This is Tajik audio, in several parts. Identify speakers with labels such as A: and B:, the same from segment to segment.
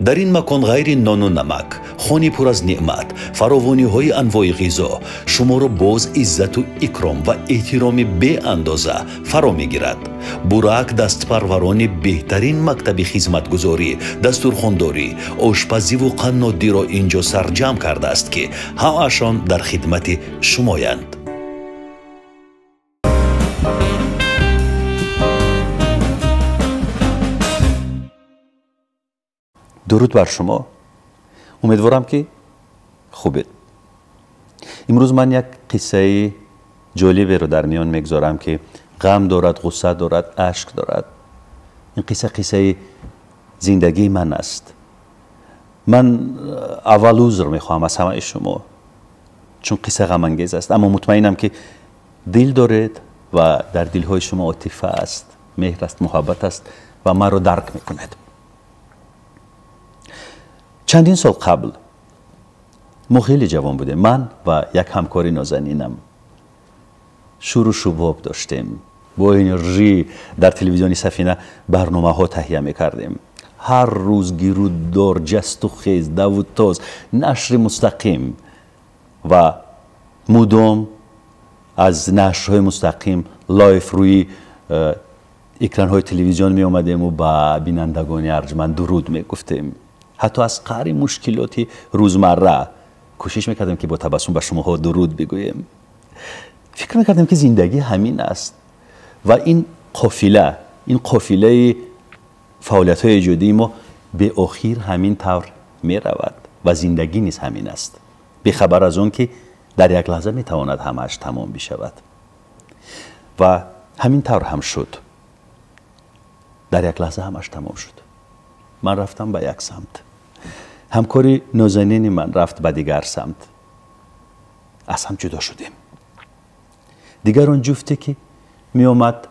A: Дар ин макон ғайри нону намак, хони пур аз неъмат, фаровониҳои анвои ғизо шуморо боз иззату икром ва эҳтироми беандоза фаро мегирад. Бурак дастпарварони беҳтарин мактаби хизматгузорӣ, дастурхондорӣ, ошпазиву қаннодиро ин ҷо сарҷамъ кардааст, ки ҳамаашон дар хидмати шумоянд.
B: Дуруд бар шумо. Умедворам, ки хубед. Имрӯз ман як қиссаи ҷолиберо дар миён мегузорам, ки ғам дорад, ғусса дорад, ашк дорад. Ин қисса қиссаи зиндагии ман аст. Ман аввал узр мехоҳам аз ҳамаи шумо, чун қисса ғамангез аст, аммо мутмаинам, ки дил доред ва дар дилҳои шумо отифа аст, меҳр аст, муҳаббат аст ва маро дарк мекунед. Чандин сол қабл мо хеле ҷавон будем, ман ва як ҳамкори нозанинам шуру шубоб доштем, бо энержӣ дар телевизиони Сафина барномаҳо таҳия мекардем. Ҳар рӯз гирудор, ҷасту хез, даву тоз, нашри мустақим ва мудом аз нашрҳои мустақим live рӯи экранҳои телевизион меомадему ба бинандагони арҷманд дуруд мегуфтем. Ҳатто аз қаъри мушкилоти рӯзмарра кӯшиш мекардем, ки бо табассум ба шумоҳо дуруд бигӯем. Фикр мекардем, ки зиндагӣ ҳамин аст ва ин қофила, ин қофилаи фаъолиятҳои эҷодии мо беохир ҳамин тавр меравад ва зиндагӣ низ ҳамин аст, бехабар аз он ки дар як лаҳза метавонад ҳамааш тамом бишавад. Ва ҳамин тавр ҳам шуд. Дар як лаҳза ҳамааш тамом шуд. Ман рафтам ба як самт, ҳамкори нозанини ман рафт ба дигар самт, аз ҳам ҷудо шудем. Дигар он ҷуфте, ки меомад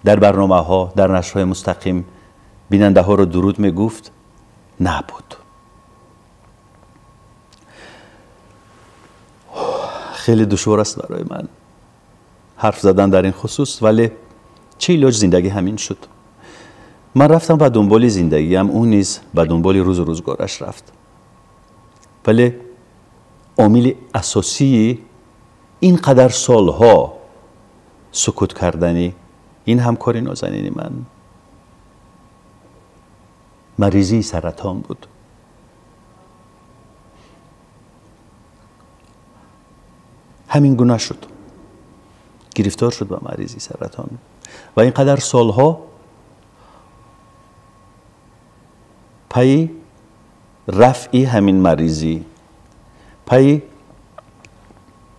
B: дар барномаҳо, дар нашрҳои мустақим бинандаҳоро дуруд мегуфт, набуд. Хеле душвор аст барои ман ҳарф задан дар ин хусус, вале чӣ илоҷ, зиндагӣ ҳамин шуд. Ман рафтам ба дунболи зиндагиам, ӯ низ ба дунболи рӯзу рӯзгораш рафт. Вале омили асосии ин қадар солҳо сукут кардани ин ҳамкори нозанини ман маризии саратон буд. Ҳамин гуна шуд, гирифтор шуд ба маризии саратон ва ин қадар солҳо пайи рафъи ҳамин маризӣ, пайи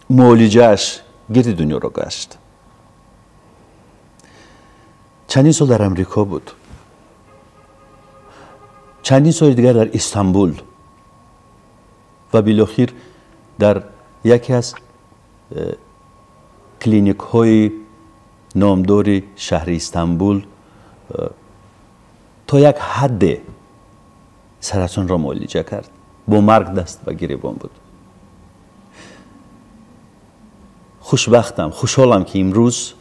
B: муолиҷааш гирди дунёро гашт. Чандин сол дар Амрико буд, чандин соли дигар дар Истанбул ва билохир дар яке аз клиникҳои номдори шаҳри Истанбул то як ҳадде саратонро муолиҷа кард, бо марг даст ба гиребон буд. Хушбахтам, хушҳолам, ки имрӯз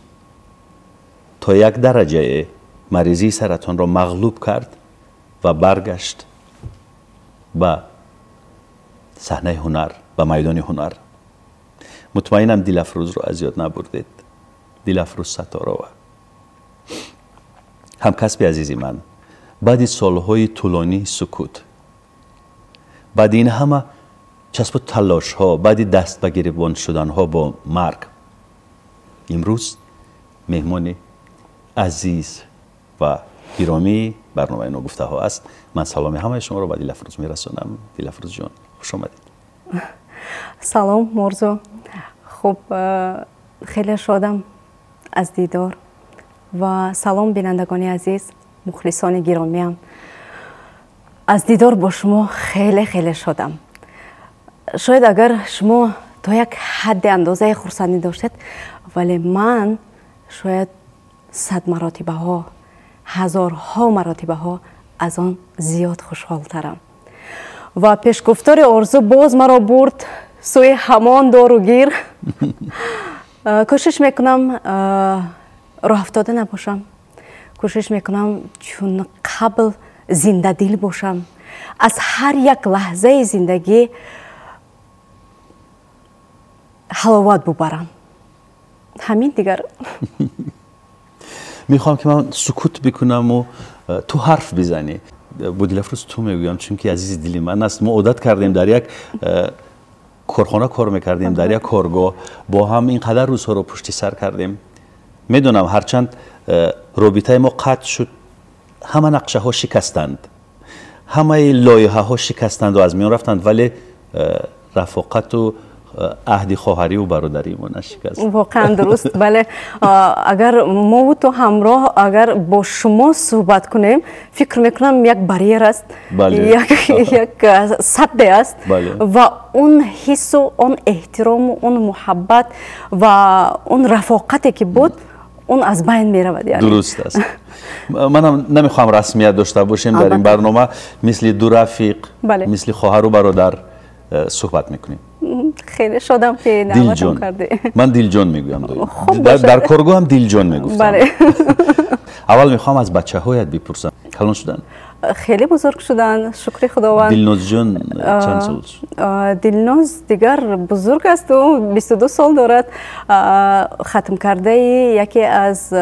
B: то як дараҷае маризии саратонро мағлуб кард ва баргашт ба саҳнаи ҳунар, ба майдони ҳунар. Мутмаинам, Дилафрӯзро аз ёд набурдед. Дилафрӯз Сатторова, ҳамкасби азизи ман, баъди солҳои тӯлонии сукут, баъди ин ҳама часпу талошҳо, баъди даст ба гиребон шуданҳо бо марг, имрӯз меҳмони азиз ва гиромии барномаи Ногуфтаҳо аст. Ман саломи ҳамаи шуморо ба Дилафрӯз мерасонам. Дилафрӯз ҷон, хуш омадед.
C: Салом, Мурзо. Хуб, хеле шодам аз дидор ва салом, бинандагони азиз, мухлисони гиромиам. Аз дидор бо шумо хеле хеле шодам. Шояд агар шумо то як ҳадди андозаи хурсандӣ доштед, вале ман шояд сад маротибаҳо, ҳазорҳо маротибаҳо аз он зиёд хушҳолтарам. Ва пешгуфтори Орзу боз маро бурд сӯи ҳамон доругир. Кӯшиш мекунам роҳафтода набошам, кӯшиш мекунам чун қабл Зиндадил бошам, аз ҳар як лаҳзаи зиндагӣ ҳаловат бубарам. Ҳамин дигар.
B: Мехоҳам ки ман сукут бикунаму ту ҳарф бизанӣ. Бо Дилафрӯз ту мегӯям, чунки азизи дили ман аст. Мо одат кардем, дар як корхона кор мекардем, дар як коргоҳ бо ҳам ин қадар рӯзҳоро пушти сар кардем. Медонам, ҳарчанд робитаи мо қатъ шуд, ҳама нақшаҳо шикастанд, ҳамаи лоиҳаҳо шикастанду аз миён рафтанд, вале рафоқату аҳди хоҳариву бародарии мо нашикаст.
C: Воқеан дуруст, бале. Агар мову ту ҳамроҳ, агар бо шумо суҳбат кунем, фикр мекунам, як барьер аст, як садде аст ва он ҳиссу он эҳтирому он муҳаббат ва он рафоқате ки буд, он аз байн меравад.
B: Дуруст аст. Манам намехоҳам расмият дошта бошем дар ин барнома. Мисли ду рафиқ, мисли хоҳару бародар суҳбат мекунем.
C: Хеле шодам, ки даъватам кардӣ.
B: Ман Дилҷон мегӯям. Дар коргоҳам Дилҷон мегуфтам. Аввал мехоҳам аз бачаҳоят бипурсам. Калон шуданд?
C: Хеле бузург шуданд, шукри Худованд.
B: Дилнозҷон чанд сол?
C: Дилноз дигар бузург аст, ӯ 22 сол дорад, хатмкардаи яке аз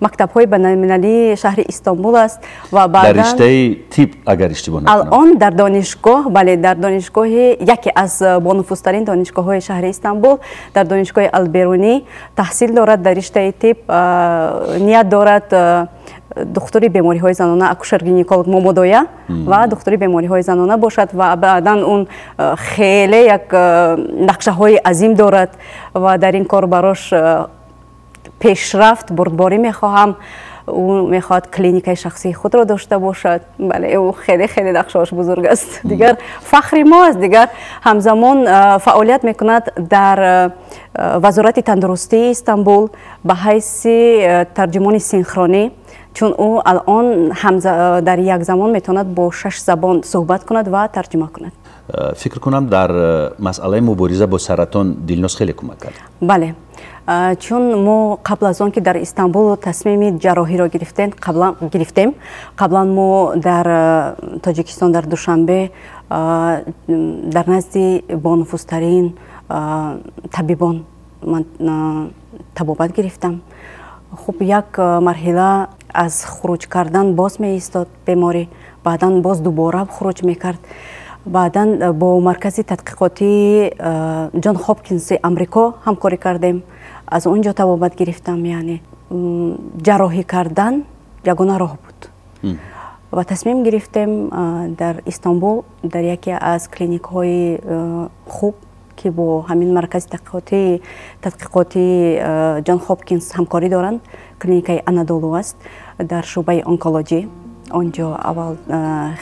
C: мактабҳои байналмилалии шаҳри Истанбул аст ва
B: дар риштаи тиб, агар иштибоҳ накунам.
C: Алон дар донишгоҳ, бале, дар донишгоҳи яке аз бонуфузтарин донишгоҳҳои шаҳри Истанбул, дар донишгоҳи Алберунӣ таҳсил дорад дар риштаи тиб. Ният дорад духтури бемориҳои занона, акушер-гинеколог момодоя ва духтури бемориҳои занона бошад ва баъдан он хеле як нақшаҳои азим дорад ва дар ин кор барош пешрафт, бурдборӣ мехоҳам. Ӯ мехоҳад клиникаи шахсии худро дошта бошад. Бале, ӯ хеле хеле нақшаҳош бузург аст. Дигар фахри мо аст. Дигар ҳамзамон фаъолият мекунад дар вазорати тандурустии Истанбул ба ҳайси тарҷумони синхронӣ, чун ӯ алон дар як замон метавонад бо шаш забон суҳбат кунад ва тарҷума кунад.
B: Фикр кунам, дар масъалаи мубориза бо саратон Дилноз хеле кӯмак кард.
C: Бале, чун мо қабл аз он ки дар Истанбул тасмими ҷарроҳиро гирифтем, қаблан мо дар Тоҷикистон, дар Душанбе, дар назди бонуфузтарин табибон ман табобат гирифтам. Хуб, як марҳила аз хуруҷ кардан боз меистод беморӣ, баъдан боз дубора хуруҷ мекард. Баъдан бо маркази тадқиқотии Ҷон Хопкинси Амрико ҳамкорӣ кардем, аз он ҷо табобат гирифтам. Яъне ҷарроҳӣ кардан ягона роҳ буд ва тасмим гирифтем дар Истанбул, дар яке аз клиникҳои хуб, ки бо ҳамин маркази тадқиқотии Ҷон Хопкинс ҳамкорӣ доранд, клиникаи Анадолу аст, дар шӯъбаи онкологӣ. Он ҷо аввал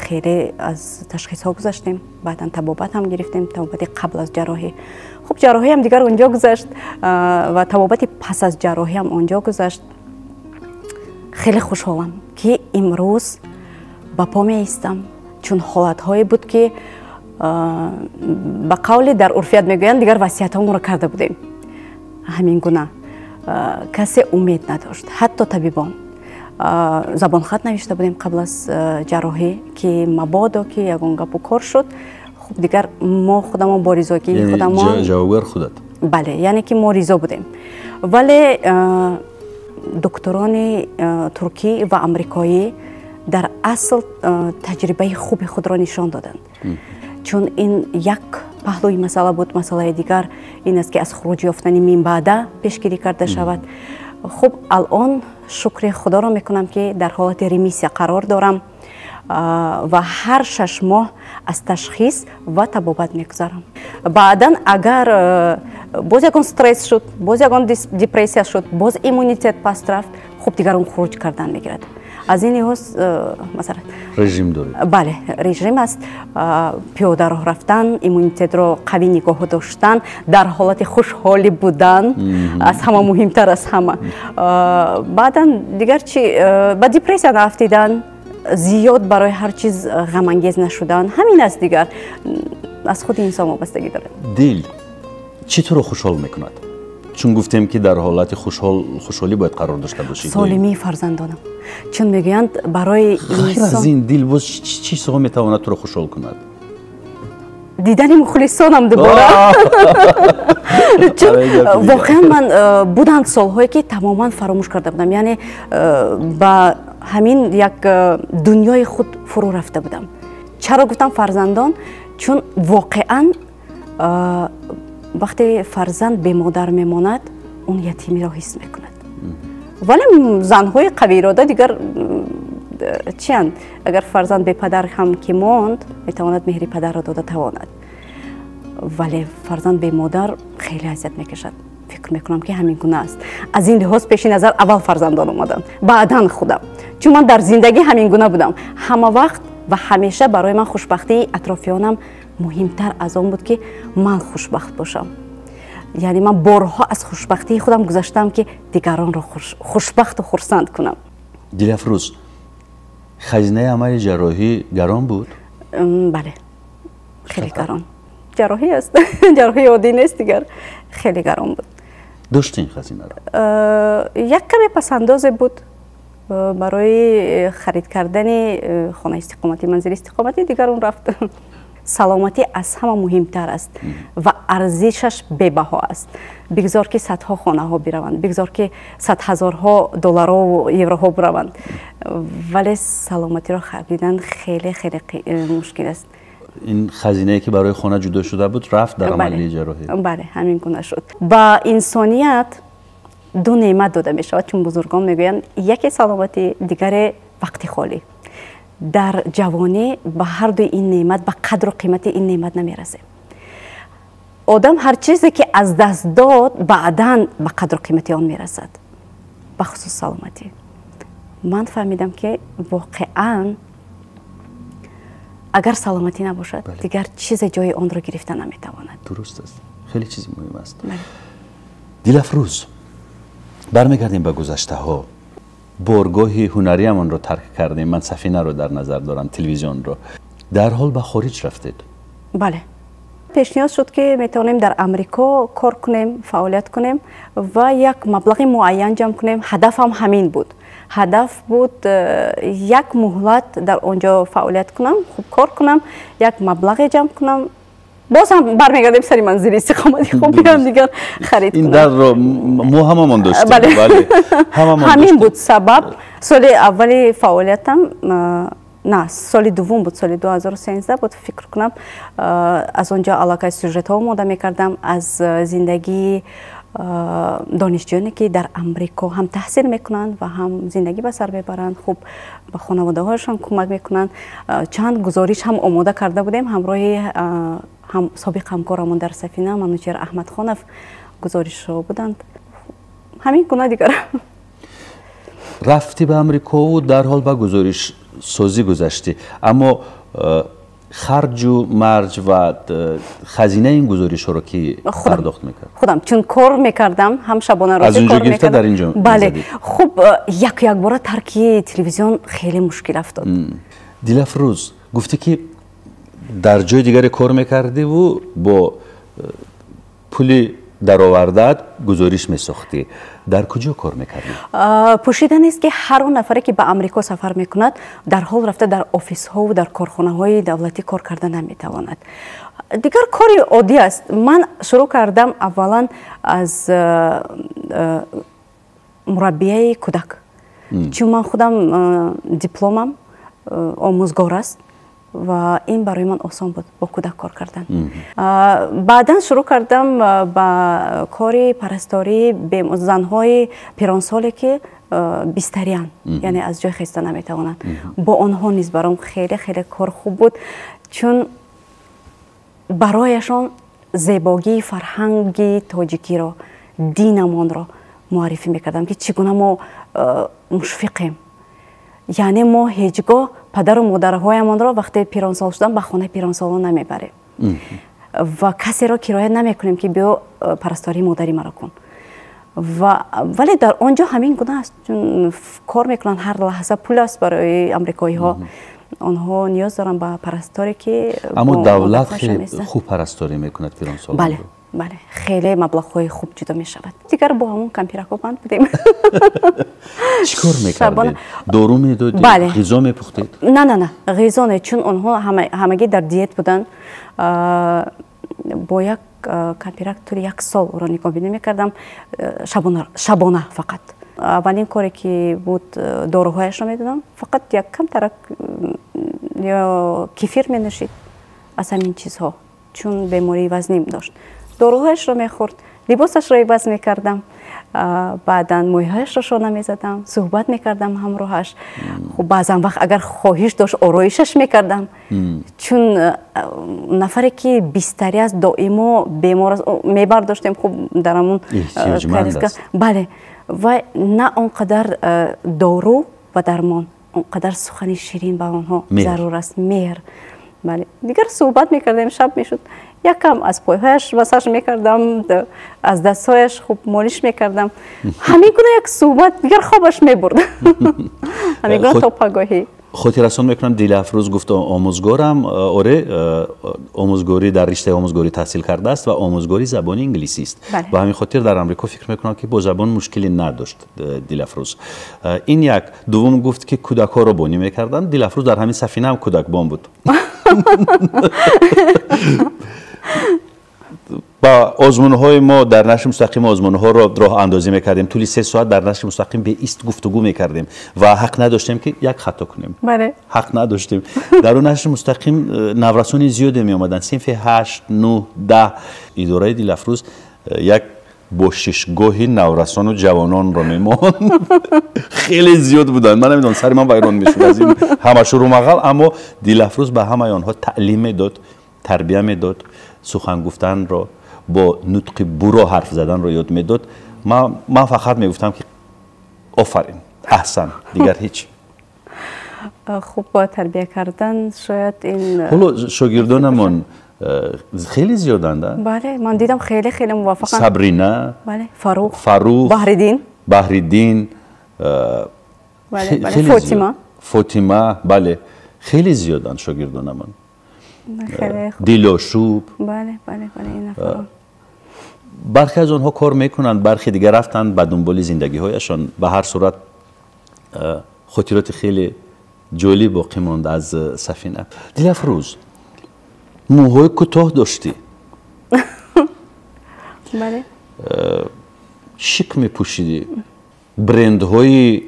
C: хеле аз ташхисҳо гузаштем, баъдан табобат ҳам гирифтем, табобати қабл аз ҷарроҳӣ. Хуб, ҷарроҳиам дигар он ҷо гузашт ва табобати пас аз ҷарроҳиам он ҷо гузашт. Хеле хушҳолам, ки имрӯз ба по меистам, чун ҳолатҳое буд, ки ба қавли дар урфият мегӯянд, дигар васиятҳомонро карда будем. Ҳамин гуна касе умед надошт, ҳатто табибон. Забонхат навишта будем қабл аз ҷарроҳӣ, ки мабодо ки ягон гапу кор шуд, хуб, дигар мо худамон бо ризогии худамон.
B: Ҷавобгар худат?
C: Бале, яъне ки мо ризо будем, вале духтурони туркӣ ва амрикоӣ дар асл таҷрибаи хуби худро нишон доданд, чун ин як паҳлӯи масъала буд. Масъалаи дигар ин аст, ки аз хуруҷ ёфтани минбаъда пешгирӣ карда шавад. Хуб, алон шукри Худоро мекунам, ки дар ҳолати ремиссия қарор дорам ва ҳар 6 моҳ аз ташхис ва табобат мегузарам. Баъдан агар боз ягон стресс шуд, боз ягон депрессия шуд, боз иммунитет паст рафт, хуб, дигар он хуруҷ кардан мегирад. Аз ин лиҳоз, масалан,
B: режим доред?
C: Бале, режим аст: пиёда роҳ рафтан, иммунитетро қавӣ нигоҳ доштан, дар ҳолати хушҳолӣ будан аз ҳама муҳимтар аз ҳама. Баъдан дигар чи, ба депрессия наафтидан, зиёд барои ҳар чиз ғамангез нашудан. Ҳамин аст, дигар аз худи инсон вобастагӣ дорад.
B: Дил, чӣ туро хушҳол мекунад? Чун гуфтем ки дар ҳолати хушҳолӣ бояд қарор дошта бошӣ.
C: Солимии фарзандонам. Чун мегӯянд, барои
B: ғайр аз ин дил боз чӣ чизҳо метавонад туро хушҳол кунад?
C: Дидани мухлисонам дубора. Чун воқеан ман буданд солҳое, ки тамоман фаромӯш карда будам, яъне ба ҳамин як дунёи худ фурӯ рафта будам. Чаро гуфтам фарзандон? Чун воқеан вақте фарзанд бемодар мемонад, он ятимиро ҳис мекунад. Вале занҳои қавиирода дигар чиянд? Агар фарзанд бепадар ҳам ки монд, метавонад меҳри падарро дода тавонад, вале фарзанд бемодар хеле азият мекашад. Фикр мекунам, ки ҳамин гуна аст. Аз ин лиҳоз пеши назар аввал фарзандон омаданд, баъдан худам, чун ман дар зиндагӣ ҳамин гуна будам. Ҳама вақт ва ҳамеша барои ман хушбахтии атрофиёнам муҳимтар аз он буд, ки ман хушбахт бошам. Яъне ман борҳо аз хушбахтии худам гузаштам, ки дигаронро хушбахту хурсанд кунам.
B: Дилафрӯз, хазинаи амали ҷарроҳӣ гарон буд?
C: Бале, хеле гарон. Ҷарроҳӣ аст, ҷарроҳии оддӣ нест дигар, хеле гарон буд.
B: Дошти ин хазинаро?
C: Як каме пасандозе буд барои харид кардани хонаи истиқоматӣ, манзили истиқоматӣ, дигар он рафт. Саломатӣ аз ҳама муҳимтар аст ва арзишаш бебаҳо аст. Бигзор, ки садҳо хонаҳо бираванд, бигзор, ки садҳазорҳо долларҳову евроҳо бираванд, вале саломатиро харидан хеле хеле мушкил аст.
B: Ин хазинае, ки барои хона ҷудо шуда буд, рафт дар амалияи ҷарроҳӣ?
C: Бале, ҳамин гуна шуд. Ба инсоният ду неъмат дода мешавад, чун бузургон мегӯянд: яке саломатӣ, дигаре вақти холӣ. Дар ҷавонӣ ба ҳардуи ин неъмат, ба қадру қимати ин неъмат намерасем. Одам ҳар чизе, ки аз даст дод, баъдан ба қадру қимати он мерасад, бахусус саломатӣ. Ман фаҳмидам, ки воқеан агар саломатӣ набошад, дигар чизе ҷои онро гирифта наметавонад.
B: Дуруст аст, хеле чизи муҳим аст. Дилафрӯз, бармегардем ба гузаштаҳо. Боргоҳи ҳунариамонро тарк кардем, ман Сафинаро дар назар дорам, телевизионро. Дарҳол ба хориҷ рафтед?
C: Бале, пешниҳод шуд, ки метавонем дар Амрико кор кунем, фаъолият кунем ва як маблағи муайян ҷамъ кунем. Ҳадафам ҳамин буд. Ҳадаф буд як муҳлат дар он ҷо фаъолият кунам, хуб кор кунам, як маблағе ҷамъ кунам, боз ҳам бармегардем сари манзили истиқомати, хуб, биём дигар харид.
B: Ин дарро мо ҳамамон доштем.
C: Бале, ҳамин буд сабаб. Соли аввали фаъолиятам, на, соли дуввум буд, соли 2013 буд, фикр кунам, аз он ҷо аллакай сюжетҳо омода мекардам аз зиндагии донишҷӯёне, ки дар Амрико ҳам таҳсил мекунанд ва ҳам зиндагӣ ба сар мебаранд, хуб, ба хонаводаҳояшон кӯмак мекунанд. Чанд гузориш ҳам омода карда будем ҳамроҳи собиқ ҳамкорамон дар Сафина, Манучер Аҳмадхонов. Гузоришҳо буданд ҳамин гуна дигар.
B: Рафтӣ ба Амрикову дарҳол ба гузоришсозӣ гузаштӣ, аммо харҷу марҷ ва хазинаи ин гузоришҳоро ки пардохт мекард?
C: Худам, чун кор мекардам, ҳам шабонарӯзӣ.
B: Аз унҷо гирифта дар инҷо?
C: Бале. Хуб, яку якбора тарки телевизион хеле мушкил афтод.
B: Дилафрӯз, гуфтӣ, ки дар ҷои дигаре кор мекардиву бо пули даровардаат гузориш месохтӣ. Дар куҷо кор мекардӣ?
C: Пӯшида нест, ки ҳар он нафаре, ки ба Амрико сафар мекунад, дарҳол рафта дар офисҳову дар корхонаҳои давлатӣ кор карда наметавонад. Дигар кори оддӣ аст. Ман шурӯъ кардам аввалан аз мураббияи кӯдак, чун ман худам дипломам омӯзгор аст ва ин барои ман осон буд, бо кӯдак кор кардан. Баъдан шурӯъ кардам ба кори парастории занҳои пиронсоле, ки бистариянд, яъне аз ҷой хеста наметавонанд. Бо онҳо низ баром хеле хеле кор хуб буд, чун барояшон зебогии фарҳанги тоҷикиро, динамонро муаррифӣ мекардам, ки чӣ гуна мо мушфиқем. Яъне мо ҳеҷ гоҳ падару модарҳоямонро вақте пиронсол шудан ба хонаи пиронсолон намебарем ва касеро кироя намекунем, ки биё, парастории модари маро кун. Ва вале дар он ҷо ҳамин гуна аст, чун кор мекунанд, ҳар лаҳза пул аст барои амрикоиҳо. Онҳо ниёз доранд ба парасторе ки
B: аммо давлат хеле хуб парасторӣ мекунад пиронсолонро.
C: Бале, бале, хеле маблағҳои хуб ҷудо мешавад. Дигар бо ҳамон кампирако банд будем.
B: Чӣ кор мекардед? Дору медодед? Ғизо мепухтед?
C: На, на, на, ғизо не, чун онҳо ҳамагӣ дар диет буданд. Бо як кампирак тӯли як сол ӯро нигоҳбинӣ мекардам, шабона фақат. Аввалин коре ки буд, доруҳояшро медодам, фақат як камтарак ё кефир менӯшид аз ҳамин чизҳо, чун бемории вазнин дошт. Доруҳояшро мехӯрд, либосашро иваз мекардам, баъдан мӯйҳояшро шона мезадам, суҳбат мекардам ҳамроҳаш. Хуб, баъзан вақт агар хоҳиш дошт, ороишаш мекардам, чун нафаре ки бистарӣ аст, доимо бемор аст, мебардоштем, хуб, дар ҳамон бале, ва на он қадар дору ва дармон, он қадар сухани ширин ба онҳо зарур аст, меҳр. Бале, дигар суҳбат мекардем, шаб мешуд, якам аз пойҳояш массаж мекардам, аз дастҳояш хуб молиш мекардам. Ҳамин гуна як суҳбат, дигар хобаш мебурд. Ҳамин гуна то пагоҳӣ.
B: Хотиррасон мекунам, Дилафрӯз гуфт омӯзгорам, оре, омӯзгорӣ дар риштаи омӯзгорӣ таҳсил кардааст ва омӯзгори забони инглисист. Ба ҳамин хотир дар Амрико фикр мекунам ки бо забон мушкиле надошт Дилафрӯз. Ин як. Дуввум гуфт ки кӯдакҳоро бонӣ мекарданд. Дилафрӯз дар ҳамин сафина ҳам кӯдакбон буд. Ба озмунҳои мо дар нашри мустақим озмунҳоро роҳандозӣ мекардем. Тӯли 3 соат дар нашри мустақим беист гуфтугӯ мекардем ва ҳақ надоштем ки як хато кунем. Ҳақ надоштем. Дар он нашри мустақим наврасони зиёде меомаданд. Синфи 8, 9, 10. Идораи Дилафрӯз як бошишгоҳи наврасону ҷавононро мемонд. Хеле зиёд буданд. Ман намедонам, сари ман вайрон мешуд аз ин ҳама шуру мағал, аммо Дилафрӯз ба ҳамаи онҳо таълим медод, тарбия медод, сухан гуфтанро, бо нутқи буро ҳарф заданро ёд медод. Ман фақат мегуфтам ки офарин, аҳсан, дигар ҳеҷ.
C: Хуб, бо тарбия кардан шояд ин
B: ҳоло шогирдонамон хеле зиёданд.
C: Бале, ман дидам хеле хеле муваффақанд.
B: Сабрина,
C: бале, Фарух, Баҳриддин,
B: Баҳриддин,
C: Фотима,
B: Фотима, бале, хеле зиёданд шогирдонамон. Дилошуб.
C: Бале, бале, бале, ин нафарон.
B: Бархе аз онҳо кор мекунанд, бархе дигар рафтанд ба дунболи зиндагиҳояшон. Ба ҳар сурат хотироти хеле ҷолиб боқӣ монд аз сафина. Дилафрӯз, мӯҳои кӯтоҳ доштӣ.
C: Бале.
B: Шик мепӯшидӣ. Брендҳои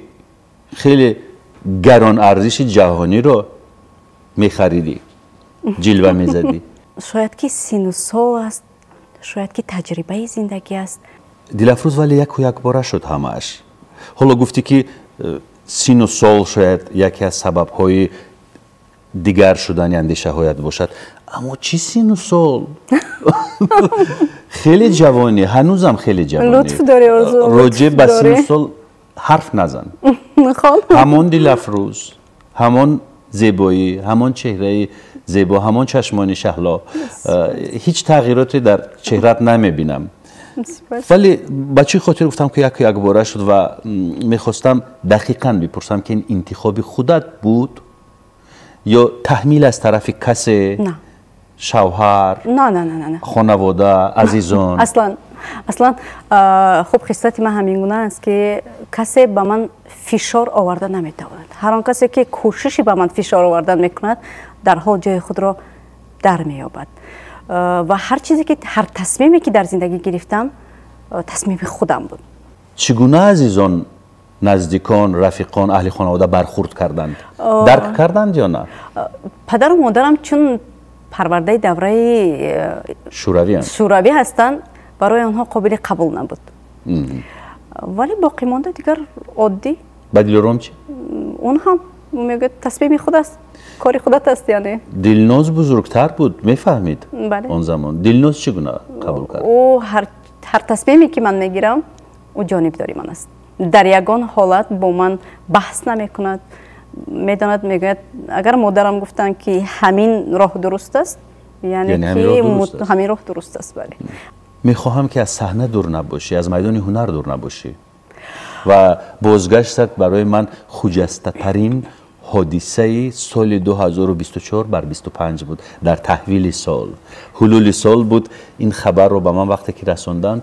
B: хеле гаронарзиши ҷаҳониро мехаридӣ, ҷилва мезадӣ.
C: Шояд ки сину сол аст, шояд ки таҷрибаи зиндагӣ аст.
B: Дилафрӯз, вале яку якбора шуд ҳамааш. Ҳоло гуфтӣ ки сину сол шояд яке аз сабабҳои дигар шудани андешаҳоят бошад, аммо чӣ сину сол? Хеле ҷавонӣ, ҳанӯзам хеле ҷавонӣ.
C: Лутф дорӣ, Орзу.
B: Роҷеъ ба сину сол ҳарф назан. Ҳамон Дилафрӯз, ҳамон зебоӣ, ҳамон чеҳраи зебо, ҳамон чашмони шаҳло. Ҳеҷ тағйироте дар чеҳрат намебинам. Вале ба чӣ хотир гуфтам ки яку якбора шуд ва мехостам дақиқан бипурсам ки ин интихоби худат буд ё таҳмил аз тарафи касе? Шавҳар,
C: на, на, на, на,
B: хонавода, азизон?
C: Аслан, аслан хуб, хислати ман ҳамин гуна аст ки касе ба ман фишор оварда наметавонад. Ҳар он касе ки кӯшиши ба ман фишор овардан мекунад, дарҳол ҷои худро дар меёбад. Ва ҳар чизе ки, ҳар тасмиме ки дар зиндагӣ гирифтам, тасмими худам буд.
B: Чӣ гуна азизон, наздикон, рафиқон, аҳли хонавода бархурд карданд? Дарк карданд ё на?
C: Падару модарам чун парвардаи давраи шӯравӣ ҳастанд, барои онҳо қобили қабул набуд. Вале боқимонда дигар оддӣ.
B: Ба Дилором чӣ?
C: Он ҳам мегӯяд, тасмими худ аст, кори худат аст, яъне.
B: Дилноз бузургтар буд, мефаҳмид он замон. Дилноз чӣ гуна қабул кард?
C: Ӯ ҳар тасмиме ки ман мегирам, ӯ ҷонибдори ман аст. Дар ягон ҳолат бо ман баҳс намекунад. Медонад, мегӯяд, агар модарам гуфтанд ки ҳамин роҳ дуруст аст, яъне ки ҳамин роҳ дуруст аст. Бале.
B: Мехоҳам ки аз саҳна дур набошӣ, аз майдони ҳунар дур набошӣ ва бозгаштат барои ман хуҷастатарин Ҳодисаи соли 2024 бар 25 буд, дар таҳвили сол, ҳулули сол буд. Ин хабарро ба ман вақте ки расонданд,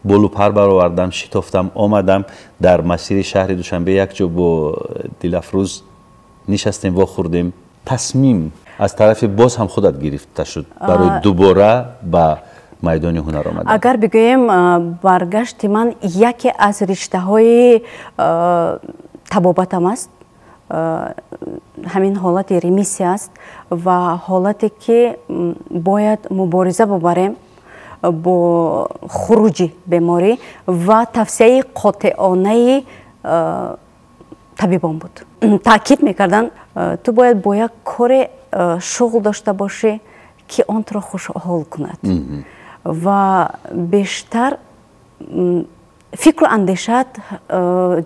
B: болу пар баровардам, шитофтам, омадам. Дар масири шаҳри Душанбе якҷо бо Дилафрӯз нишастем, вохӯрдем. Тасмим аз тарафи боз ҳам худат гирифта шуд барои дубора ба майдони ҳунар омадан.
C: Агар бигӯем, баргашти ман яке аз риштаҳои табобатам аст. Ҳамин ҳолати ремиссия аст ва ҳолате ки бояд мубориза бубарем бо хуруҷи беморӣ ва тавсияи қотеонаи табибон буд. Таъкид мекарданд, ту бояд бо як коре шуғл дошта бошӣ, ки он туро хушҳол кунад ва бештар фикру андешаат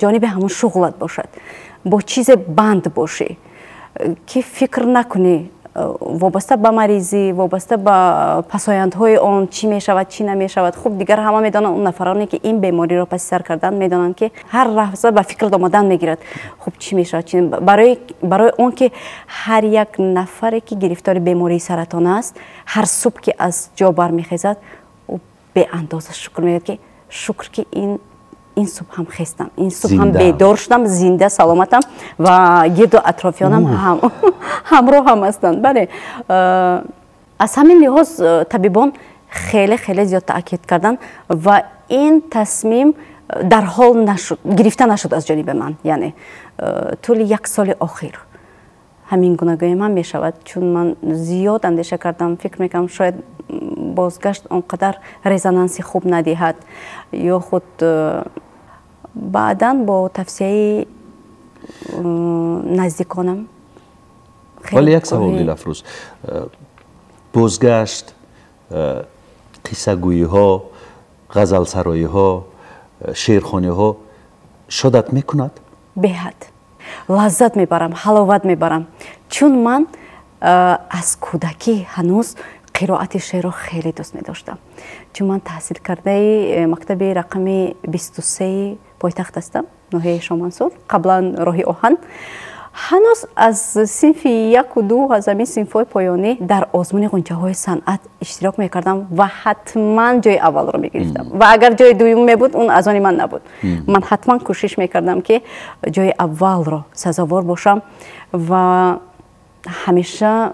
C: ҷониби ҳамон шуғлат бошад, бо чизе банд бошӣ, ки фикр накунӣ вобаста ба маризӣ, вобаста ба пасояндҳои он, чӣ мешавад, чӣ намешавад. Хуб, дигар ҳама медонанд, он нафароне ки ин бемориро паси сар карданд, медонанд, ки ҳар лаҳза ба фикр омадан мегирад, хуб, чӣ мешавад. Барои он ки ҳар як нафаре ки гирифтори бемории саратон аст, ҳар субҳ ки аз ҷо бармехезад, ӯ беандоза шукр мегӯяд, ки шукр, ки ин субҳ ҳам хестам, ин субҳ ҳам бедор шудам, зинда саломатам ва гирду атрофиёнам ҳамроҳам ҳастанд. Бале, аз ҳамин лиҳоз табибон хеле хеле зиёд таъкид карданд ва ин тасмим дарҳол нашуд, гирифта нашуд аз ҷониби ман, яъне тӯли як соли охир, ҳамин гуна гӯем ҳам мешавад, чун ман зиёд андеша кардам. Фикр мекардам, шояд бозгашт он қадар резонанси хуб надиҳад ё худ баъдан бо тавсияи наздиконам.
B: Вале як савол, Дилафрӯз: бозгашт, қиссагӯиҳо, ғазалсароиҳо, шеърхониҳо шодат мекунад?
C: Беҳад лаззат мебарам, ҳаловат мебарам, чун ман аз кӯдакӣ ҳанӯз қироати шеърро хеле дӯст медоштам, чун ман таҳсилкардаи мактаби рақами 23-и пойтахт ҳастам, ноҳияи Шомансур, қаблан роҳи оҳан. Ҳанӯз аз синфи яку ду, аз ҳамин синфҳои поёнӣ дар озмуни ғунчаҳои санъат иштирок мекардам ва ҳатман ҷои аввалро мегирифтам ва агар ҷои дуюм мебуд, он аз они ман набуд. Ман ҳатман кӯшиш мекардам, ки ҷои аввалро сазовор бошам ва ҳамеша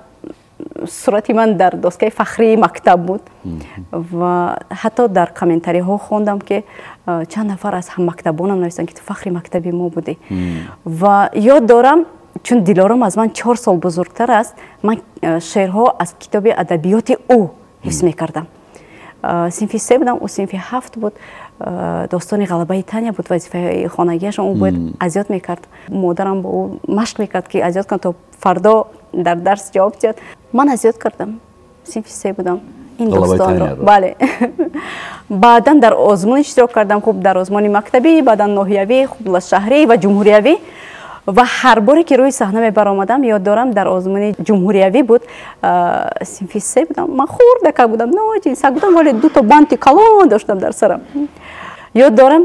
C: сурати ман дар доскаи фахрии мактаб буд. Ва ҳатто дар комментариҳо хондам, ки чанд нафар аз ҳаммактабонам навиштанд, ки ту фахри мактаби мо будӣ. Ва ёд дорам, чун Дилором аз ман 4 сол бузургтар аст, ман шеърҳо аз китоби адабиёти ӯ ҳифз мекардам. Синфи се будам, ӯ синфи ҳафт буд. Достони ғалабаи Таня буд вазифаи хонагиашон, ӯ бояд азёд мекард. Модарам бо ӯ машқ мекард, ки азёд кунад, то фардо дар дарс ҷавоб диҳад. Ман азёд кардам, синфи се будам, ин достонро. Бале, баъдан дар озмун иштирок кардам, хуб, дар озмуни мактабӣ, баъдан ноҳиявӣ, хуб, шаҳрӣ ва ҷумҳуриявӣ. Ва ҳар боре ки рӯи саҳна мебаромадам, ёд дорам, дар озмуни ҷумҳуриявӣ буд, синфи се будам, ман хурдака будам, ноҷинсак будам, вале дуто банти калон доштам дар сарам. Ёд дорам,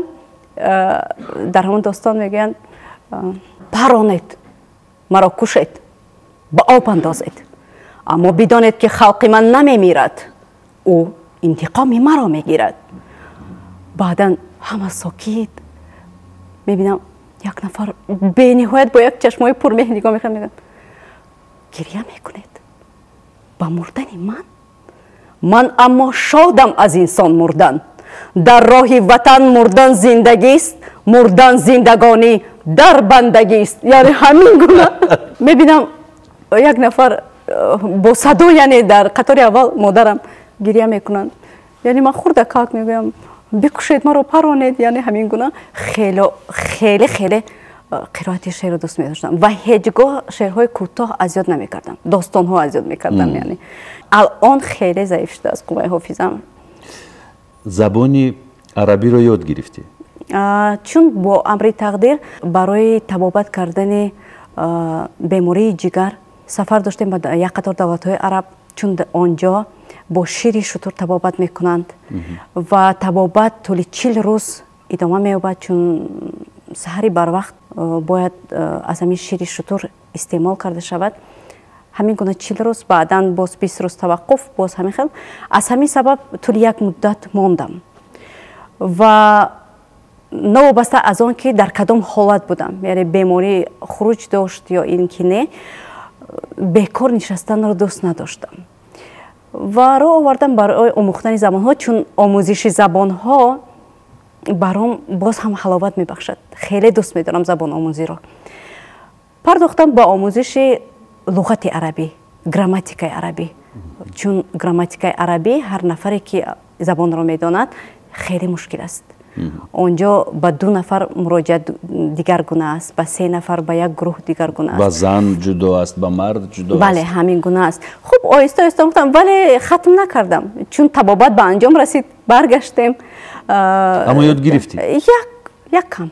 C: дар ҳамон достон мегӯянд: «Паронед маро, кушед, ба об андозед, аммо бидонед, ки халқи ман намемирад, ӯ интиқоми маро мегирад». Баъдан ҳама сокит. Мебинам, як нафар бениҳоят бо як чашмои пурмеҳр нигоҳ мекунад, мегӯяд: «Гиря мекунед ба мурдани ман? Ман аммо шодам аз инсон мурдан. Дар роҳи ватан мурдан зиндагист, мурдан зиндагонӣ дар бандагист». Яъне ҳамин гуна мебинам, як нафар бо садо, яъне дар қатори аввал модарам гиря мекунанд. Яъне ман хурдакак мегӯям: «Бикушед маро, паронед». Яъне ҳамин гуна хеле хеле хеле қироати шеърро дӯст медоштам ва ҳеҷ гоҳ шеърҳои кӯтоҳ аз ёд намекардам, достонҳо аз ёд мекардам. Яъне алон хеле заиф шудааст қувваи ҳофизам.
B: Забони арабиро ёд гирифтӣ?
C: Чун бо амри тақдир барои табобат кардани бемории ҷигар сафар доштем ба як қатор давлатҳои араб, чун он ҷо бо шири шутур табобат мекунанд ва табобат тӯли 40 рӯз идома меёбад, чун Саҳари барвақт бояд аз ҳамин шири шутур истеъмол карда шавад. Ҳамин гуна 40 рӯз, баъдан боз 20 рӯз таваққуф, боз ҳамин хел. Аз ҳамин сабаб тӯли як муддат мондам ва новобаста аз он ки дар кадом ҳолат будам, яъне беморӣ хуруҷ дошт ё ин ки не, бекор нишастанро дӯст надоштам ва роҳ овардам барои омӯхтани забонҳо, чун омӯзиши забонҳо баром боз ҳам ҳаловат мебахшад. Хеле дӯст медорам забономӯзиро. Пардохтам ба омӯзиши луғати арабӣ, грамматикаи арабӣ, чун грамматикаи арабӣ ҳар нафаре ки забонро медонад хеле мушкил аст. Онҷо ба 2 нафар муроҷиат дигаргуна аст, ба 3 нафар, ба як гурӯҳ дигаргуна аст.
B: Ба зан ҷудо аст, ба мард ҷудо аст.
C: Бале, ҳамин гуна аст. Хуб, оҳиста оҳиста омӯхтам, вале хатм накардам, чун табобат ба анҷом расид, баргаштем.
B: Аммо ёд гирифтӣ?
C: Як кам.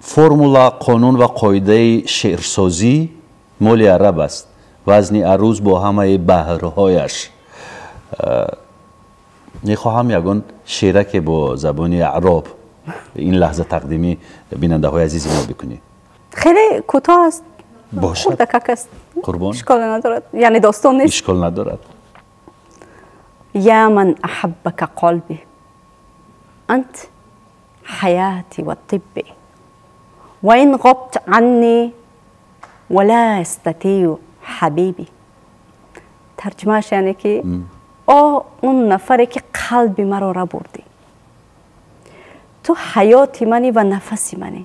B: Формула, қонун ва қоидаи шеърсозӣ моли араб аст. Вазни аруз бо ҳамаи баҳрҳояш. Мехоҳам ягон шеъраке бо забони аъроб ин лаҳза тақдими бинандаҳои азизи мо бикунӣ.
C: Хеле кӯтоҳ аст,
B: бошад,
C: хурдакак аст.
B: Қурбон,
C: ишкол надорад, яъне достон нест.
B: Ишкол надорад.
C: Я ман аҳаббака қалби ант ҳаёти ва тибби ва ин ғабт анни ва ла астатию ҳабиби. Тарҷумааш яъне ки о он нафаре ки қалби маро рабурдӣ, ту ҳаёти манӣ ва нафаси манӣ,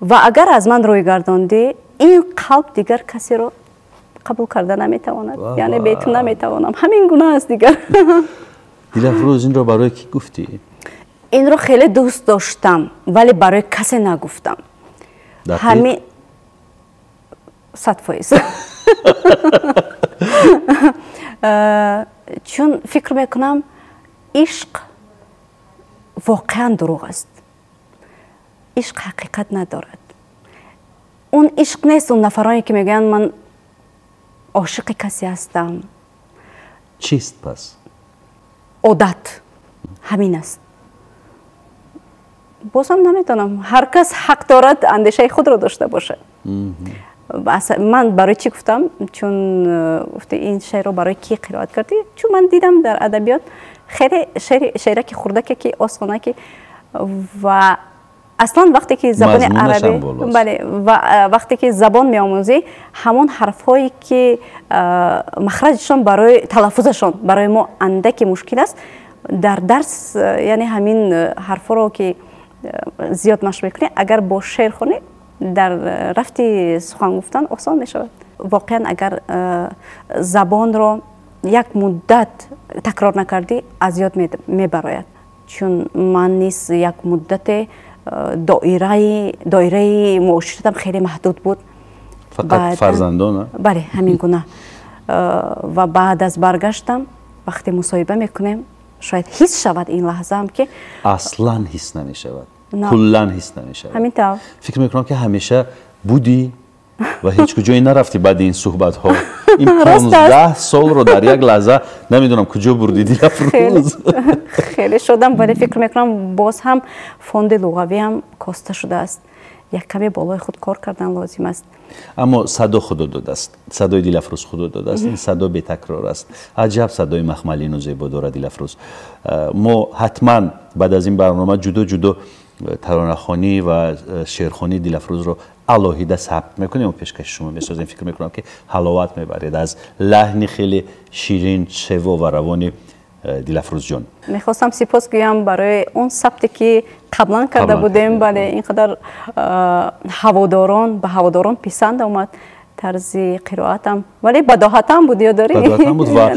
C: ва агар аз ман рӯй гардондӣ, ин қалб дигар касеро қабул карда наметавонад, яъне бе ту наметавонам. Ҳамин гуна аст дигар.
B: Дилафрӯз, инро барои кӣ гуфтӣ?
C: Инро хеле дӯст доштам, вале барои касе нагуфтам. Ҳамин 100%. Чун фикр мекунам, ишқ воқеан дурӯғ аст. Ишқ ҳақиқат надорад. Он ишқ нест он нафароне ки мегӯянд ман ошиқи касе ҳастам.
B: Чист пас?
C: Одат ҳамин аст. Бозам намедонам, ҳар кас ҳақ дорад андешаи худро дошта бошад. Ман барои чӣ гуфтам? Чун гуфти ин шеърро барои кӣ қироат кардӣ? Чун ман дидам дар адабиёт хеле шеъраки хурдаке ки осона ки ва аслан вақте ки забони арабӣ, бале, ва вақте ки забон меомӯзӣ, ҳамон ҳарфҳое ки махраҷшон барои талаффузашон барои мо андаке мушкил аст, дар дарс яъне ҳамин ҳарфҳоро ки зиёд машқ мекунӣ, агар бо шеър хонӣ, дар рафти сухан гуфтан осон мешавад. Воқеан агар забонро як муддат такрор накардӣ, аз ёд мебарояд. Чун ман низ як муддате доираи муоширатам хеле маҳдуд буд.
B: Фақат фарзандон?
C: Бале, ҳамин гуна. Ва баъд аз баргаштам, вақте мусоҳиба мекунем, шояд ҳис шавад ин лаҳзаам ки
B: аслан ҳис намешавад. Куллан ҳис намешавад.
C: Ҳамин тавр.
B: Фикр мекунам ки ҳамеша будӣ ва ҳеҷ куҷое нарафтӣ баъди ин суҳбатҳо. Ин 15 солро дар як лаҳза намедонам куҷо бурдӣ, Дилафрӯз.
C: Хеле шодам, вале фикр мекунам боз ҳам фонди луғавиам коста шудааст. Як каме болои худ кор кардан лозим аст.
B: Аммо садо худо додааст, садои Дилафрӯз худо додааст. Ин садо бетакрор аст. Аҷаб садои махмалину зебо дорад Дилафрӯз. Мо ҳатман баъд аз ин барнома ҷудо ҷудо таронахонӣ ва шеърхонии Дилафрӯзро алоҳида сабт мекунем ва пешкаши шумо месозем. Фикр мекунам ки ҳаловат мебаред аз лаҳни хеле ширин, шево ва равони Дилафрӯзҷон.
C: Мехостам сипос гӯям барои он сабте ки қаблан карда будем. Бале, ин қадар ҳаводорон ба ҳаводорон писанд омад тарзи қироатам, вале бадоҳатам буд, ёд дорӣ?
B: Бадоҳатам буд ва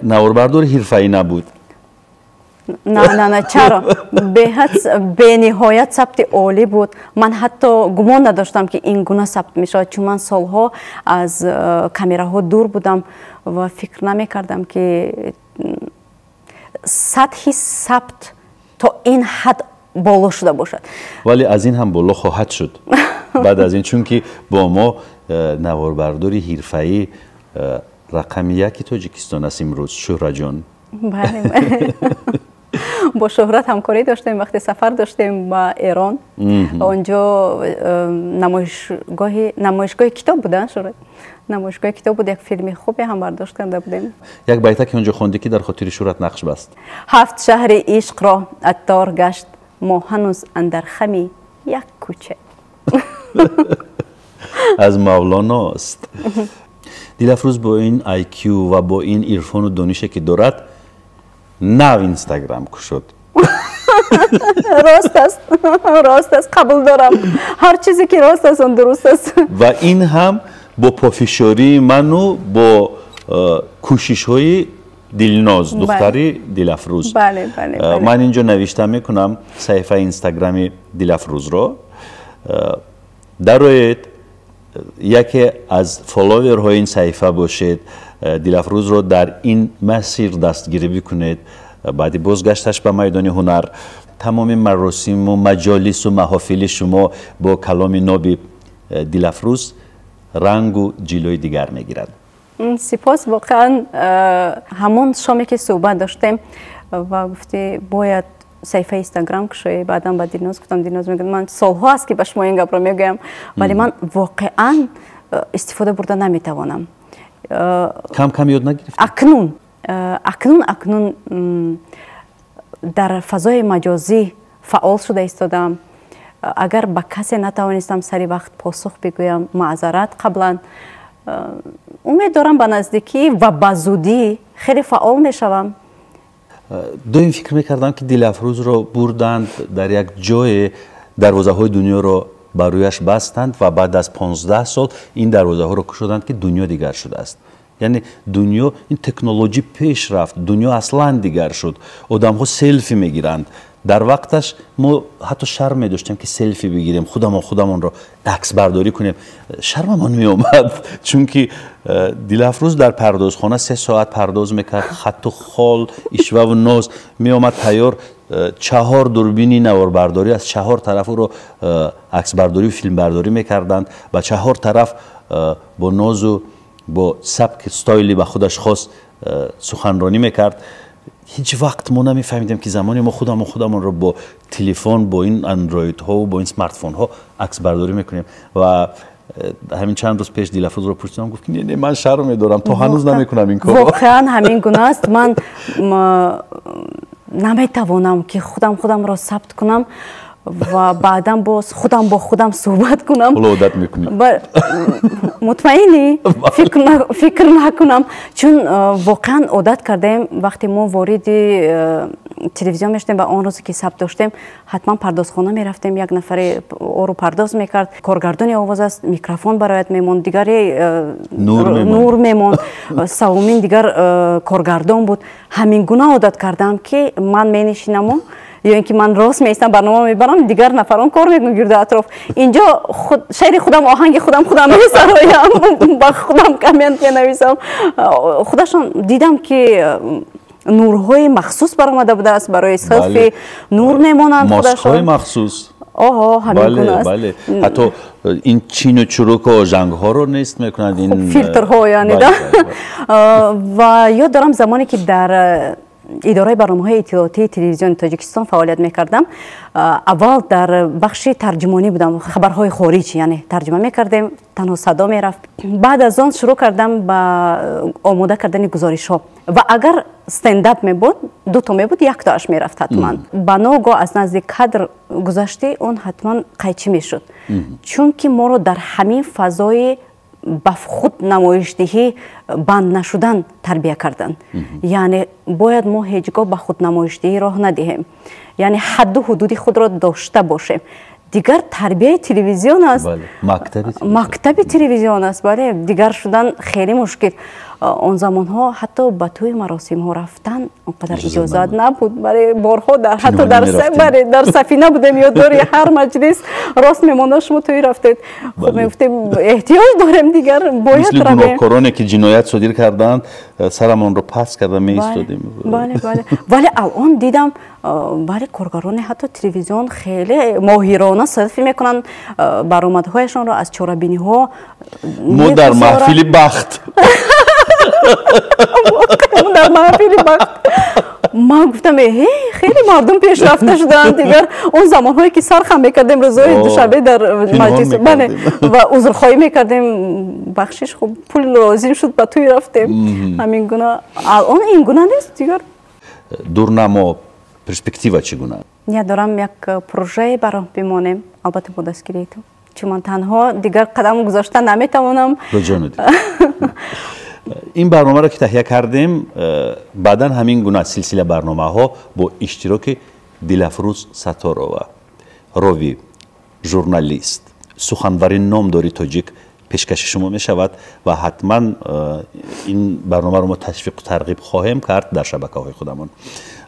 B: наворбардори ҳирфаӣ набуд.
C: На, на, на, чаро? Беҳад бениҳоят сабти олӣ буд. Ман ҳатто гумон надоштам ки ин гуна сабт мешавад, чун ман солҳо аз камераҳо дур будам ва фикр намекардам ки сатҳи сабт то ин ҳад боло шуда бошад.
B: Вале аз ин ҳам боло хоҳад шуд баъд аз ин, чунки бо мо наворбардори ҳирфаӣ рақами 1 Тоҷикистон аст имрӯз, Шӯҳраҷон.
C: Бале, бале. Бо Шӯҳрат ҳамкорӣ доштем, вақте сафар доштем ба Эрон. Онҷо намоишгоҳи китоб буд, Шӯҳрат? Намоишгоҳи китоб буд, як филми хубе ҳам бардошт карда будем.
B: Як байта ки онҷо хондӣ, ки дар хотири Шӯҳрат нақш баст.
C: Ҳафт шаҳри ишқро аттор гашт, мо ҳанӯз андар хами як кӯча.
B: Аз Мавлоност. Дилафрӯз бо ин IQ ва бо ин ирфону донише ки дорад, нав Инстаграм кушод.
C: Рост аст, рост аст, қабул дорам. Ҳар чизе ки рост аст, он дуруст аст.
B: Ва ин ҳам бо пофишории ману бо кӯшишҳои Дилноз, духтари Дилафрӯз. Ман инҷо навишта мекунам саҳифаи Инстаграми Дилафрӯзро. Дароед, яке аз фолловерҳои ин саҳифа бошед, Дилафрӯзро дар ин масир дастгирӣ бикунед. Баъди бозгашташ ба майдони ҳунар, тамоми маросиму маҷолису маҳофили шумо бо каломи ноби Дилафрӯз рангу ҷилои дигар мегирад.
C: Сипос. Воқеан, ҳамон шоме ки суҳбат доштем ва гуфтӣ, бояд саҳифаи Инстаграм кушоӣ, баъдан ба Дилноз гуфтам. Дилноз мегӯяд, ман солҳо аст, ки ба шумо ин гапро мегӯям, вале ман воқеан истифода бурда наметавонам.
B: Кам кам ёд нагирифтӣ?
C: Акнун дар фазои маҷозӣ фаъол шуда истодаам. Агар ба касе натавонистам сари вақт посух бигӯям, маъзарат қаблан. Умед дорам, ба наздикӣ ва ба зудӣ хеле фаъол мешавам.
B: Доим фикр мекардам, ки Дилафрӯзро бурданд, дар як ҷое дарвозаҳои дунёро ба рӯяш бастанд ва баъд аз 15 сол ин дарвозаҳоро кушоданд, ки дунё дигар шудааст. Яъне дунё, ин технологӣ пеш рафт, дунё аслан дигар шуд, одамҳо селфи мегиранд. Дар вақташ мо ҳатто шарм медоштем, ки селфи бигирем, худамон худамонро аксбардорӣ кунем, шармамон меомад, чунки Дилафрӯз дар пардозхона 3 соат пардоз мекард, хатту хол, ишваву ноз, меомад тайёр, чаҳор дурбини наворбардорӣ аз чаҳор тараф ӯро аксбардорию филмбардорӣ мекарданд, ба чаҳор тараф бо нозу бо сабки стайли ба худаш хос суханронӣ мекард. Ҳеҷ вақт мо намефаҳмидем, ки замоне мо худамон худамонро бо телефон, бо ин андроидҳо, бо ин смартфонҳо аксбардорӣ мекунем. Ва ҳамин чанд рӯз пеш Дилафрӯзро пурсидам, гуфт, не, не, ман шарм медорам, то ҳанӯз намекунам ин корро.
C: Воқеан ҳамин гуна аст. Ман наметавонам, ки худам худамро сабт кунам ва баъдан боз худам бо худам суҳбат кунам.
B: Ҳоло одат мекунӣ.
C: Мутмаинӣ? Фикр накунам, чун воқеан одат кардаем. Вақте мо вориди телевизион мешудем ва он рӯзе ки сабт доштем, ҳатман пардозхона мерафтем, як нафаре ору пардоз мекард, коргардони овоз аст, микрофон барояд мемонд, дигаре нур мемонд, савумин дигар коргардон буд. Ҳамин гуна одат кардам, ки ман менишинаму ё ин ки ман рост меистам, барнома мебарам, дигар нафарон кор мекунанд гирду атроф. Инҷо шеъри худам, оҳанги худам худам месароям, ба худам коммент менависам. Худашон дидам, ки нурҳои махсус баромада будааст барои селфи, нур мемонанд.
B: Маскҳои махсус.
C: Оҳо, ҳамин гуна аст.
B: Бале, ҳатто ин чину чуруку жангҳоро нест мекунанд ин.
C: Филтрҳо яъне да. Ва ёд дорам, замоне ки дар идораи барномаҳои иттилоотии Телевизиони Тоҷикистон фаъолият мекардам, аввал дар бахши тарҷумонӣ будам, хабарҳои хориҷ, яъне тарҷума мекардем, танҳо садо мерафт. Баъд аз он шурӯъ кардам ба омода кардани гузоришҳо ва агар стендап мебуд, дуто мебуд, яктоаш мерафт ҳатман. Ба ногоҳ аз назди кадр гузаштӣ, он ҳатман қайчӣ мешуд, чунки моро дар ҳамин фазои ба худ намоишдиҳӣ банд нашудан тарбия карданд. Яъне бояд мо ҳеҷ гоҳ ба худнамоишдиҳӣ роҳ надиҳем, яъне ҳадду ҳудуди худро дошта бошем. Дигар тарбияи телевизион аст, мактаби телевизион аст. Бале, дигар шудан хеле мушкил. Он замонҳо ҳатто ба тӯи маросимҳо рафтан он қадар иҷозат набуд. Бале, борҳо ҳатто дар сафина будем, ёд дори, ҳар маҷлис рост мемонда, шумо тӯй рафтед. Хуб, мегуфтем, эҳтиёҷ дорем, дигар бояд
B: равем. Гуноҳкороне ки ҷиноят содир карданд, сарамонро паст карда меистодем.
C: Бале, вале алон дидам, бале, коргарони ҳатто телевизион хеле моҳирона селфи мекунанд, баромадҳояшонро аз чорабиниҳо.
B: Мо дар маҳфили бахт.
C: Дар маҳфили бахт. Ман гуфтам, хеле мардум пешрафта шуданд, дигар он замонҳое ки сар хам мекардем рӯзҳои душанбе дар маҷлис, бале, ва узрхоҳӣ мекардем, бахшиш, хуб пул лозим шуд, ба тӯй рафтем. Ҳамин гуна алон ин гуна нест дигар.
B: Дурнамо, перспектива чӣ гуна?
C: Ният дорам як прожае ба роҳ бимонем, албатта бо дастгирии ту, чун ман танҳо дигар қадам гузошта наметавонам.
B: Ин барномаро ки таҳия кардем, баъдан ҳамин гуна силсила барномаҳо бо иштироки Дилафрӯз Сатторова, ровӣ, журналист, суханвари номдори тоҷик пешкаши шумо мешавад ва ҳатман ин барномаро мо ташвиқу тарғиб хоҳем кард дар шабакаҳои худамон.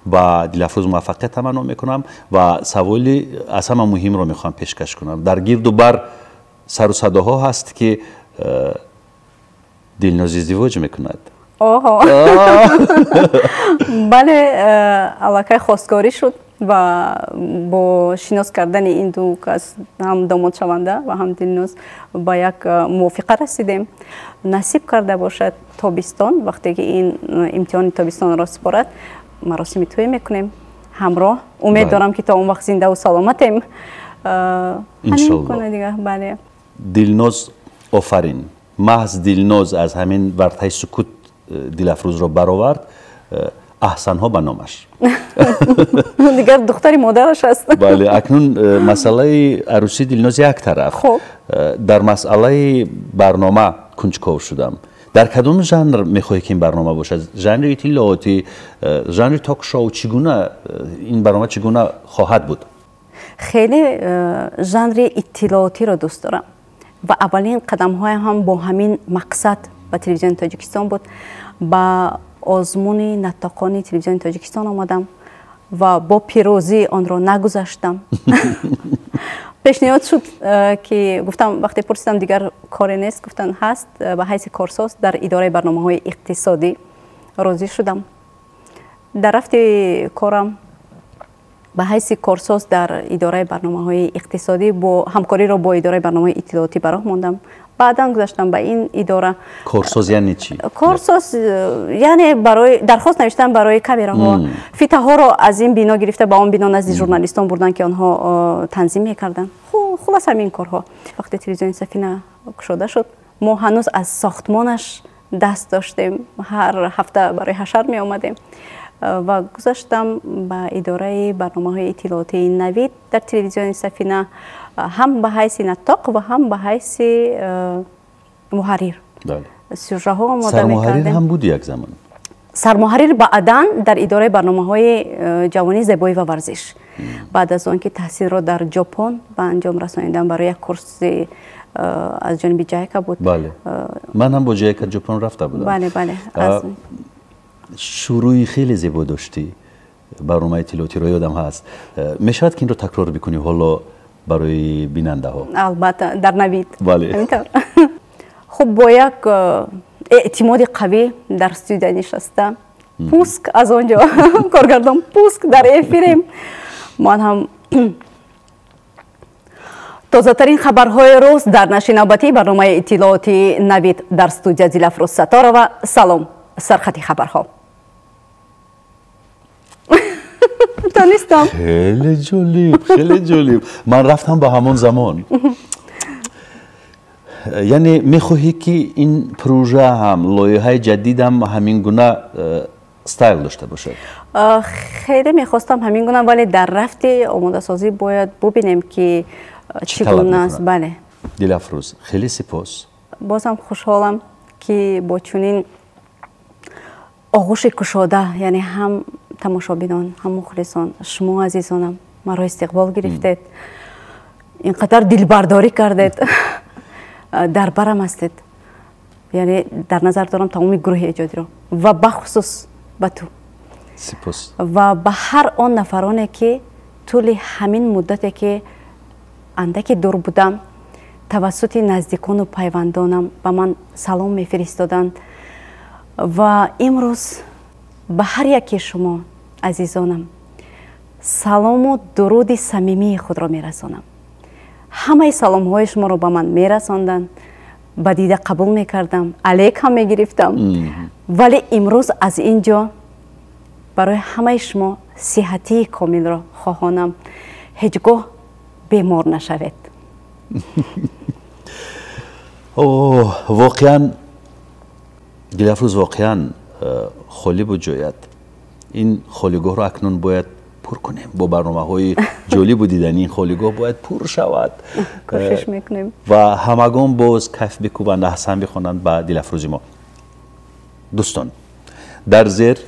B: Ба Дилафрӯз муваффақият таманно мекунам ва саволи аз ҳама муҳимро мехоҳам пешкаш кунам. Дар гирду бар сару садоҳо ҳаст ки Дилноз издивоҷ мекунад.
C: Оҳо, бале, аллакай хостгорӣ шуд ва бо шинос кардани ин ду кас, ҳам домодшаванда ва ҳам Дилноз, ба як мувофиқа расидем. Насиб карда бошад, тобистон, вақте ки ин имтиҳони тобистонро супорад, маросими тӯй мекунем ҳамроҳ. Умед дорам, ки то он вақт зиндаву саломатем.
B: Иншолло.
C: Бале.
B: Дилноз, офарин. Маҳз Дилноз аз ҳамин вартаи сукут Дилафрӯзро баровард. Аҳсанҳо ба номаш.
C: Дигар духтари модараш аст.
B: Бале, акнун масъалаи арӯсии Дилноз як тараф. Дар масъалаи барнома кунҷков шудам. Дар кадом жанр мехоҳӣ, ки ин барнома бошад? Жанри иттилоотӣ, жанри ток-шоу, чӣ гуна ин барнома чӣ гуна хоҳад буд?
C: Хеле жанри иттилоотиро дӯст дорам ва аввалин қадамҳоям ҳам бо ҳамин мақсад ба Телевизиони Тоҷикистон буд. Ба озмуни наттоқони Телевизиони Тоҷикистон омадам ва бо пирӯзӣ онро нагузаштам. Пешниҳод шуд, ки гуфтам, вақте пурсидам, дигар коре нест, гуфтанд, ҳаст, ба ҳайси корсоз дар идораи барномаҳои иқтисодӣ. Розӣ шудам. Дар рафти корам ба ҳайси корсоз дар идораи барномаҳои иқтисодӣ бо ҳамкориро бо идораи барномаҳои иттилоотӣ ба роҳ мондам. Баъдан гузаштам ба ин идора.
B: Корсоз яъне чӣ?
C: Корсоз яъне барои дархост навиштан барои камераҳо, фитаҳоро аз ин бино гирифта ба он бино назди журналистон бурдан, ки онҳо танзим мекарданд. Хулас, ҳамин корҳо. Вақте Телевизиони Сафина кушода шуд, мо ҳанӯз аз сохтмонаш даст доштем, ҳар ҳафта барои ҳашар меомадем ва гузаштам ба идораи барномаҳои иттилоотии Навид дар Телевизиони Сафина, ҳам ба ҳайси наттоқ ва ҳам ба ҳайси муҳаррир. Сюжаҳо омода
B: мекардем. Ҳам буди як замон?
C: Сармуҳаррир баъдан дар идораи барномаҳои ҷавонӣ, зебоӣ ва варзиш, баъд аз он ки таҳсилро дар Ҷопон ба анҷом расонидам, барои як курси аз ҷониби ҷайка буд.
B: Бале, ман ҳам бо ҷайка Ҷопон рафта будам.
C: Бале, бале.
B: Шурӯи хеле зебо доштӣ, барномаи иттилоотиро ёдам ҳаст. Мешавад, ки инро такрор бикунӣ ҳоло барои бинандаҳо?
C: Албатта, дар Навид.
B: Бале.
C: Хуб, бо як эътимоди қавӣ дар студия нишаста, пуск, аз он ҷо коргардон пуск, дар эфирем. Ман ҳам: тозатарин хабарҳои рӯз дар нашри навбатии барномаи иттилоотии Навид, дар студия Дилафрӯз Сатторова. Салом, сархати хабарҳо. Тонистам.
B: Хеле ҷолиб, хеле ҷолиб. Ман рафтам ба ҳамон замон. Яъне мехоҳӣ, ки ин прожа ҳам, лоиҳаи ҷадидам ҳамин гуна стайл дошта бошад?
C: Хеле мехостам ҳамин гуна, вале дар рафти омодасозӣ бояд бубинем, ки чӣ гуна аст. Бале.
B: Дилафрӯз, хеле сипос.
C: Бозам хушҳолам, ки бо чунин оғӯши кушода, яъне ҳам тамошобинон, ҳам мухлисон, шумо азизонам маро истиқбол гирифтед, ин қадар дилбардорӣ кардед, дар барам ҳастед. Яъне дар назар дорам тамоми гурӯҳи эҷодиро ва бахусус ба ту.
B: Сипос.
C: Ва ба ҳар он нафароне, ки тӯли ҳамин муддате, ки андаке дур будам, тавассути наздикону пайвандонам ба ман салом мефиристоданд. Ва имрӯз ба ҳар яке шумо азизонам салому дуруди самимии худро мерасонам. Ҳамаи саломҳои шуморо ба ман мерасонданд, ба дида қабул мекардам, алек ҳам мегирифтам, вале имрӯз аз ин ҷо Барои ҳамаи шумо сиҳатии комилро хоҳонам. Ҳеҷ гоҳ бемор нашавед.
B: Воқеан, Дилафрӯз, воқеан холӣ буд ҷоят. Ин холигоҳро акнун бояд пур кунем бо барномаҳои ҷолибу диданӣ. Ин холигоҳ бояд пур шавад.
C: Кӯшиш мекунем.
B: Ва ҳамагон боз каф бикӯбанд, аҳсан бихонанд ба Дилафрӯзи мо. Дӯстон, дар зер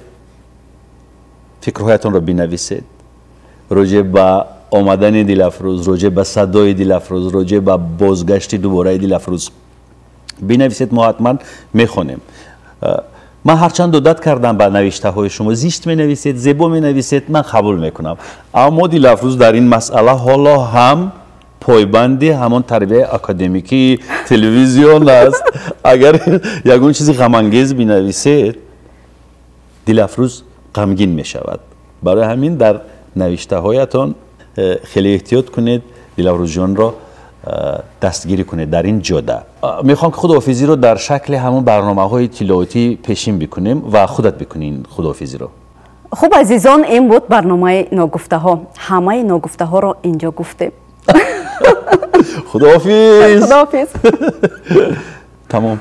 B: фикрҳоятонро бинависед роҷеъ ба омадани Дилафрӯз, роҷеъ ба садои Дилафрӯз, роҷеъ ба бозгашти дубораи Дилафрӯз бинависед, мо ҳатман мехонем. Ман ҳарчанд одат кардам ба навиштаҳои шумо, зишт менависед, зебо менависед, ман қабул мекунам, аммо Дилафрӯз дар ин масъала ҳоло ҳам пойбанди ҳамон тарбияи академикии телевизион аст. Агар ягон чизи ғамангез бинависед, Дилафрӯз ғамгин мешавад. Барои ҳамин дар навиштаҳоятон хеле эҳтиёт кунед, Дилафрӯзҷонро дастгирӣ кунед дар ин ҷода. Мехоҳам ки худоҳофизиро дар шакли ҳамон барномаҳои иттилоотӣ пешин бикунем ва худат бикунӣ ин худоҳофизиро.
C: Хуб, азизон, ин буд барномаи ногуфтаҳо. Ҳамаи ногуфтаҳоро инҷо гуфтем.
B: Худоҳофиз.
C: Худоҳофиз.
B: Тамом.